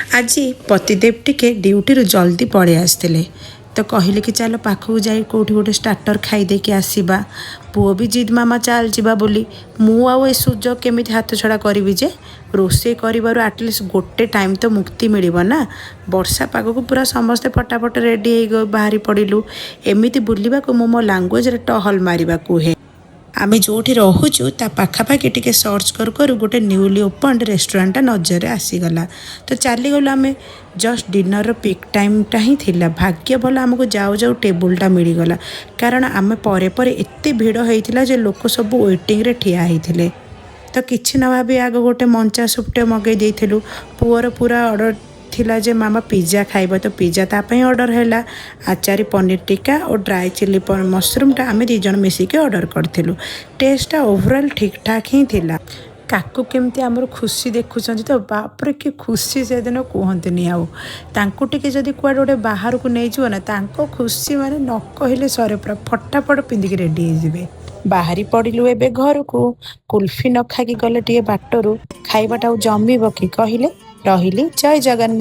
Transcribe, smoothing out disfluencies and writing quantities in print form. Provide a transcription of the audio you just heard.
ଆଜି ପତିଦେବ ଟିକେ ଡ୍ୟୁଟିରୁ ଜଲ୍ଦି ପଳେଇ ଆସିଥିଲେ, ତ କହିଲେ କି ଚାଲ ପାଖକୁ ଯାଇ କେଉଁଠି ଗୋଟେ ଷ୍ଟାର୍ଟର ଖାଇଦେଇକି ଆସିବା। ପୁଅ ବି ଜିଦ୍, ମାମା ଚାଲ ଯିବା ବୋଲି। ମୁଁ ଆଉ ଏ ସୁଯୋଗ କେମିତି ହାତ ଛଡ଼ା କରିବି ଯେ? ରୋଷେଇ କରିବାରୁ ଆଟଲିଷ୍ଟ ଗୋଟେ ଟାଇମ୍ ତ ମୁକ୍ତି ମିଳିବ ନା। ବର୍ଷା ପାଗକୁ ପୁରା ସମସ୍ତେ ଫଟାଫଟ ରେଡ଼ି ହେଇ ବାହାରି ପଡ଼ିଲୁ। ଏମିତି ବୁଲିବାକୁ ମୁଁ ମୋ ଲାଙ୍ଗୁଏଜରେ ଟହଲ ମାରିବା କୁହେ। ଆମେ ଯେଉଁଠି ରହୁଛୁ, ତା ପାଖାପାଖି ଟିକେ ସର୍ଚ୍ଚ କରୁ କରୁ ଗୋଟେ ନ୍ୟୁଲି ଓପନ୍ଡ ରେଷ୍ଟୁରାଣ୍ଟଟା ନଜରରେ ଆସିଗଲା, ତ ଚାଲିଗଲୁ ଆମେ। ଜଷ୍ଟ ଡିନରର ପିକ୍ ଟାଇମ୍ଟା ହିଁ ଥିଲା। ଭାଗ୍ୟ ଭଲ, ଆମକୁ ଯାଉ ଯାଉ ଟେବୁଲଟା ମିଳିଗଲା, କାରଣ ଆମେ ପରେ ପରେ ଏତେ ଭିଡ଼ ହେଇଥିଲା ଯେ ଲୋକ ସବୁ ୱେଟିଂରେ ଠିଆ ହେଇଥିଲେ। ତ କିଛି ନ ଭାବି ଆଗ ଗୋଟେ ମଞ୍ଚା ସୁପ୍ଟେ ମଗେଇ ଦେଇଥିଲୁ। ପୁଅର ପୁରା ଅର୍ଡ଼ର ଥିଲା ଯେ ମାମା ପିଜା ଖାଇବ, ତ ପିଜା ତା ପାଇଁ ଅର୍ଡ଼ର ହେଲା। ଆଚାରୀ ପନିର ଟିକା ଓ ଡ୍ରାଏ ଚିଲି ମସରୁମଟା ଆମେ ଦୁଇ ଜଣ ମିଶିକି ଅର୍ଡ଼ର କରିଥିଲୁ। ଟେଷ୍ଟଟା ଓଭରଅଲ୍ ଠିକ୍ଠାକ୍ ହିଁ ଥିଲା। କାକୁ କେମିତି ଆମର ଖୁସି ଦେଖୁଛନ୍ତି ତ? ବାପରେ, କି ଖୁସି ସେଦିନ କୁହନ୍ତିନି। ଆଉ ତାଙ୍କୁ ଟିକେ ଯଦି କୁଆଡ଼େ ଗୋଟେ ବାହାରକୁ ନେଇଯିବ ନା, ତାଙ୍କ ଖୁସି ମାନେ ନ କହିଲେ ସରେ। ପୁରା ଫଟାଫଟ ପିନ୍ଧିକି ରେଡ଼ି ହେଇଯିବେ। ବାହାରି ପଡ଼ିଲୁ ଏବେ ଘରକୁ। କୁଲଫି ନ ଖାଇକି ଗଲେ ଟିକେ ବାଟରୁ ଖାଇବାଟା ଆଉ ଜମିବ କି କହିଲେ? ରହିଲି, ଜୟ ଜଗନ୍ନାଥ।